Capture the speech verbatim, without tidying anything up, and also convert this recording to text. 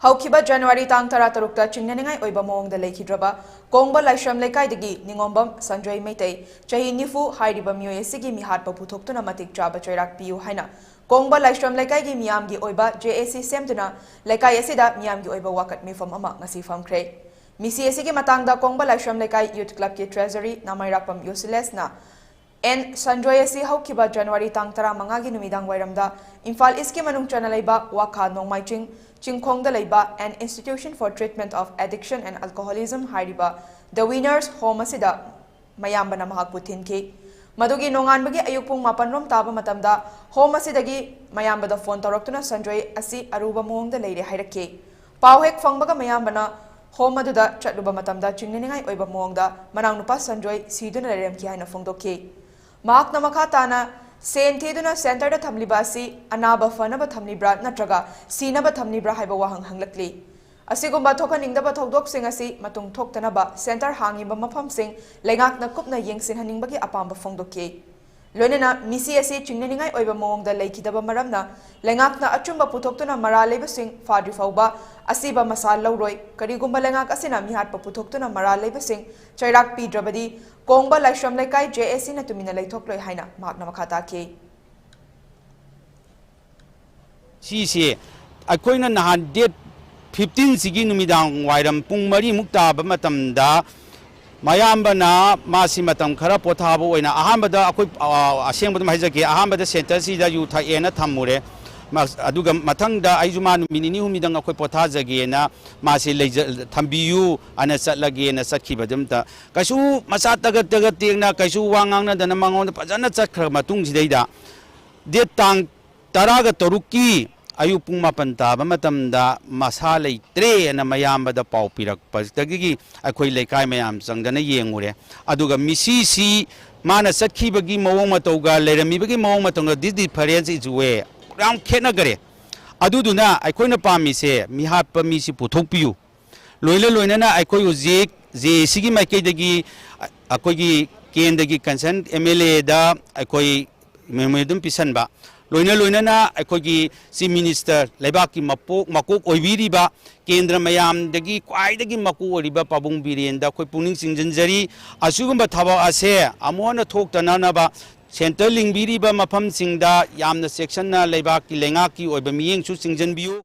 ꯍꯧꯈꯤꯕ ꯖꯅꯋꯥꯔꯤ ꯇꯥꯡ ꯇꯔꯥꯇꯔꯨꯛꯇ ꯆꯤꯡꯅꯅꯤꯡꯉꯥꯏ ꯑꯣꯏꯕ ꯃꯑꯣꯡꯗ ꯂꯩꯈꯤꯗ꯭ꯔꯕ ꯀꯣꯡꯕ ꯂꯥꯏꯁ꯭ꯔꯝ ꯂꯩꯀꯥꯏꯗꯒꯤ ꯅꯤꯉꯣꯝꯕꯝ ꯁꯟꯖꯣꯏ ꯃꯩꯇꯩ, ꯆꯍꯤ ꯅꯤꯐꯨ ꯍꯥꯏꯔꯤꯕ ꯃꯤꯑꯣꯏ ꯑꯁꯤꯒꯤ ꯃꯤꯍꯥꯠꯄ ꯄꯨꯊꯣꯛꯇꯨꯅ ꯃꯇꯤꯛ ꯆꯥꯕ ꯆꯩꯔꯥꯛ ꯄꯤꯌꯨ ꯍꯥꯏꯅ ꯀꯣꯡꯕ ꯂꯥꯏꯁ꯭ꯔꯝ ꯂꯩꯀꯥꯏꯒꯤ ꯃꯤꯌꯥꯝꯒꯤ ꯑꯣꯏꯕ J A C ꯁꯦꯝꯗꯨꯅ ꯂꯩꯀꯥꯏ ꯑꯁꯤꯗ ꯃꯤꯌꯥꯝꯒꯤ ꯑꯣꯏꯕ ꯋꯥꯀꯠ ꯃꯤꯐꯝ ꯑꯃ ꯉꯁꯤ ꯐꯝꯈ꯭ꯔꯦ꯫ ꯃꯤꯁꯤ ꯑꯁꯤꯒꯤ ꯃꯇꯥꯡꯗ ꯀꯣꯡꯕ ꯂꯥꯏꯁ꯭ꯔꯝ ꯂꯩꯀꯥꯏ Youth Clubꯀꯤ Treasurer ꯅꯥꯃꯩꯔꯥꯛꯄꯝ ꯌꯣꯁꯤꯂꯦꯁꯅ ꯑꯦꯟ ꯁꯟꯖꯣꯏ ꯑꯁꯤ ꯍꯧꯈꯤꯕ ꯖꯅꯋꯥꯔꯤ ꯇꯥꯡ ꯇꯔꯥꯃꯉꯥꯒꯤ ꯅꯨꯃꯤꯗꯥꯡ ꯋꯥꯏꯔꯝꯗ ꯏꯝꯐꯥꯜ ꯏꯁꯀꯤ ꯃꯅꯨꯡ ꯆꯟꯅ ꯂꯩꯕ ꯋꯥꯈꯥ ꯅꯣꯡꯃꯥꯏꯆꯤꯡ ꯆꯤꯡꯈꯣꯡꯗ ꯂꯩꯕ An Institution for Treatment of Addiction and Alcoholism ꯍꯥꯏꯔꯤꯕ The Winners Home ꯑꯁꯤꯗ ꯃꯌꯥꯝꯕꯅ ꯃꯍꯥꯛꯄꯨ ꯊꯤꯟꯈꯤ꯫ ꯃꯗꯨꯒꯤ ꯅꯣꯡꯉꯥꯟꯕꯒꯤ ꯑꯌꯨꯛ ꯄꯨꯡ ꯃꯥꯄꯟ ꯔꯣꯝ ꯇꯥꯕ ꯃꯇꯝꯗ home ꯑꯁꯤꯗꯒꯤ ꯃꯌꯥꯝꯕꯗ phone ꯇꯧꯔꯛꯇꯨꯅ ꯁꯟꯖꯣꯏ ꯑꯁꯤ ꯑꯔꯨꯕ ꯃꯑꯣꯡꯗ ꯂꯩꯔꯦ ꯍꯥꯏꯔꯛꯈꯤ꯫ ꯄꯥꯎ ꯍꯦꯛ ꯐꯪꯕꯒ ꯃꯌꯥꯝꯕꯅ home ꯑꯗꯨꯗ ꯆꯠꯂꯨꯕ ꯃꯇꯝꯗ ꯆꯤꯡꯅꯅꯤꯡꯉꯥꯏ ꯑꯣꯏꯕ ꯃꯑꯣꯡꯗ ꯃꯅꯥꯎꯅꯨꯄꯥ ꯁꯟꯖꯣꯏ ꯁꯤꯗꯨꯅ ꯂꯩꯔꯝꯈꯤ ꯍꯥꯏꯅ ꯐꯣꯡꯗꯣꯛꯈꯤ꯫ ꯃꯍꯥꯛꯅ ꯃꯈꯥ ꯇꯥꯅ ꯁꯦꯟ ꯊꯤꯗꯨꯅ centreꯗ ꯊꯝꯂꯤꯕ ꯑꯁꯤ ꯑꯅꯥꯕ ꯐꯅꯕ ꯊꯝꯂꯤꯕ꯭ꯔꯥ ꯅꯠꯇ꯭ꯔꯒ ꯁꯤꯅꯕ ꯊꯝꯂꯤꯕ꯭ꯔꯥ ꯍꯥꯏꯕ ꯋꯥꯍꯪ ꯍꯪꯂꯛꯂꯤ꯫ ꯑꯁꯤꯒꯨꯝꯕ ꯊꯣꯛꯍꯟꯅꯤꯡꯗꯕ ꯊꯧꯗꯣꯛꯁꯤꯡ ꯑꯁꯤ ꯃꯇꯨꯡ ꯊꯣꯛꯇꯅꯕ centre ꯍꯥꯡꯉꯤꯕ ꯃꯐꯝꯁꯤꯡ ꯂꯩꯉꯥꯛꯅ ꯀꯨꯞꯅ ꯌꯦꯡꯁꯤꯟꯍꯟꯅꯤꯡꯕꯒꯤ ꯑꯄꯥꯝꯕ ꯐꯣꯡꯗꯣꯛꯈꯤ꯫ ꯂꯣꯏꯅꯅ ꯃꯤꯁꯤ ꯑꯁꯤ ꯆꯤꯡꯅꯅꯤꯡꯉꯥꯏ ꯑꯣꯏꯕ ꯃꯑꯣꯡꯗ ꯂꯩꯈꯤꯗꯕ ꯃꯔꯝꯅ ꯂꯩꯉꯥꯛꯅ ꯑꯆꯨꯝꯕ ꯄꯨꯊꯣꯛꯇꯨꯅ ꯃꯔꯥꯜ ꯂꯩꯕꯁꯤꯡ ꯐꯥꯗ꯭ꯔꯤ ꯐꯥꯎꯕ ꯑꯁꯤꯕ ꯃꯁꯥ ꯂꯧꯔꯣꯏ꯫ ꯀꯔꯤꯒꯨꯝꯕ ꯂꯩꯉꯥꯛ ꯑꯁꯤꯅ ꯃꯤꯍꯥꯠꯄ ꯄꯨꯊꯣꯛꯇꯨꯅ ꯃꯔꯥꯜ ꯂꯩꯕꯁꯤꯡ ꯆꯩꯔꯥꯛ ꯄꯤꯗ꯭ꯔꯕꯗꯤ ꯀꯣꯡꯕ ꯂꯥꯏꯁ꯭ꯔꯝ ꯂꯩꯀꯥꯏ J A Cꯅ ꯇꯨꯃꯤꯟꯅ ꯂꯩꯊꯣꯛꯂꯣꯏ ꯍꯥꯏꯅ ꯃꯍꯥꯛꯅ ꯃꯈꯥ ꯇꯥꯈꯤ꯫ ꯁꯤꯁꯦ ꯑꯩꯈꯣꯏꯅ ꯅꯍꯥꯟ date fifteenꯁꯤꯒꯤ ꯅꯨꯃꯤꯗꯥꯡ ꯋꯥꯏꯔꯝ ꯄꯨꯡ ꯃꯔꯤꯃꯨꯛ ꯇꯥꯕ ꯃꯇꯝꯗ ꯃꯌꯥꯝꯕꯅ ꯃꯥꯁꯤ ꯃꯇꯝ ꯈꯔ ꯄꯣꯊꯥꯕ ꯑꯣꯏꯅ ꯑꯍꯥꯟꯕꯗ ꯑꯩꯈꯣꯏ, ꯑ, ꯑꯁꯦꯡꯕ ꯑꯗꯨꯝ ꯍꯥꯏꯖꯒꯦ, ꯑꯍꯥꯟꯕꯗ centreꯁꯤꯗ ꯌꯨ ꯊꯛꯑꯦꯅ ꯊꯝꯃꯨꯔꯦ꯫ ꯃ-, ꯑꯗꯨꯒ ꯃꯊꯪꯗ ꯑꯩꯁꯨ ꯃꯥ ꯅꯨꯃꯤꯠ ꯅꯤꯅꯤ ꯍꯨꯝꯅꯤꯗꯪ ꯑꯩꯈꯣꯏ ꯄꯣꯊꯥꯖꯒꯦꯅ ꯃꯥꯁꯤ ꯂꯩꯖ-, ꯊꯝꯕꯤꯌꯨ ꯑꯅ ꯆꯠꯂꯒꯦꯅ ꯆꯠꯈꯤꯕꯗꯨ ꯑꯝꯇ ꯀꯩꯁꯨ ꯃꯁꯥ ꯇꯒꯠ ꯇꯒꯠ ꯇꯦꯛꯅ ꯀꯩꯁꯨ ꯋꯥ ꯉꯥꯡꯅꯗꯅ ꯃꯉꯣꯟꯗ ꯐꯖꯅ ꯆꯠꯈ꯭ꯔ ꯃꯇꯨꯡꯁꯤꯗꯩꯗ date ꯇꯥꯡ ꯇꯔꯥꯒ ꯇꯔꯨꯛꯀꯤ ꯑꯌꯨꯛ ꯄꯨꯡ ꯃꯥꯄꯟ ꯇꯥꯕ ꯃꯇꯝꯗ ꯃꯁꯥ ꯂꯩꯇ꯭ꯔꯦ ꯑꯅ ꯃꯌꯥꯝꯕꯗ ꯄꯥꯎ ꯄꯤꯔꯛꯄꯗꯒꯤ ꯑꯩꯈꯣꯏ ꯂꯩꯀꯥꯏ ꯃꯌꯥꯝ ꯆꯪꯗꯅ ꯌꯦꯡꯉꯨꯔꯦ꯫ ꯑꯗꯨꯒ ꯃꯤꯁꯤꯁꯤ ꯃꯥꯅ ꯆꯠꯈꯤꯕꯒꯤ ꯃꯑꯣꯡ ꯃꯇꯧꯒ ꯂꯩꯔꯝꯃꯤꯕꯒꯤ ꯃꯑꯣꯡ ꯃꯇꯧꯒꯗꯤ difference ꯏꯆꯨꯋꯦ, ꯌꯥꯝ ꯈꯦꯠꯅꯈꯔꯦ꯫ ꯑꯗꯨꯗꯨꯅ ꯑꯩꯈꯣꯏꯅ ꯄꯥꯝꯃꯤꯁꯦ ꯃꯤꯍꯥꯠꯄ ꯃꯤꯁꯤ ꯄꯨꯊꯣꯛꯄꯤꯌꯨ꯫ ꯂꯣꯏꯅ ꯂꯣꯏꯅꯅ ꯑꯩꯈꯣꯏ ꯍꯧꯖꯤꯛ J A Cꯒꯤ ꯃꯥꯏꯀꯩꯗꯒꯤ ꯑꯩꯈꯣꯏꯒꯤ ꯀꯦꯟꯗ꯭ꯔꯒꯤ concern M L Aꯗ ꯑꯩꯈꯣꯏ memorandum ꯄꯤꯁꯟꯕ, ꯂꯣꯏꯅ ꯂꯣꯏꯅꯅ ꯑꯩꯈꯣꯏꯒꯤ Chief Minister, ꯂꯩꯕꯥꯛꯀꯤ ꯃꯄꯣꯛ, ꯃꯀꯣꯛ ꯑꯣꯏꯕꯤꯔꯤꯕ, ꯀꯦꯟꯗ꯭ꯔ ꯃꯌꯥꯝꯗꯒꯤ ꯈ꯭ꯋꯥꯏꯗꯒꯤ ꯃꯀꯣꯛ ꯑꯣꯏꯔꯤꯕ ꯄꯥꯕꯨꯡ ꯕꯤꯔꯦꯟꯗ ꯑꯩꯈꯣꯏ ꯄꯨꯛꯅꯤꯡ ꯆꯤꯡꯁꯤꯟꯖꯔꯤ꯫ ꯑꯁꯤꯒꯨꯝꯕ ꯊꯕꯛ ꯑꯁꯦ ꯑꯃꯨꯛ ꯍꯟꯅ ꯊꯣꯛꯇꯅꯅꯕ centre ꯂꯤꯡꯕꯤꯔꯤꯕ ꯃꯐꯝꯁꯤꯡꯗ ꯌꯥꯝꯅ ꯆꯦꯛꯁꯤꯟꯅ ꯂꯩꯕꯥꯛꯀꯤ, ꯂꯩꯉꯥꯛꯀꯤ ꯑꯣꯏꯕ ꯃꯤꯠꯌꯦꯡꯁꯨ ꯆꯤꯡꯁꯤꯟꯕꯤꯌꯨ꯫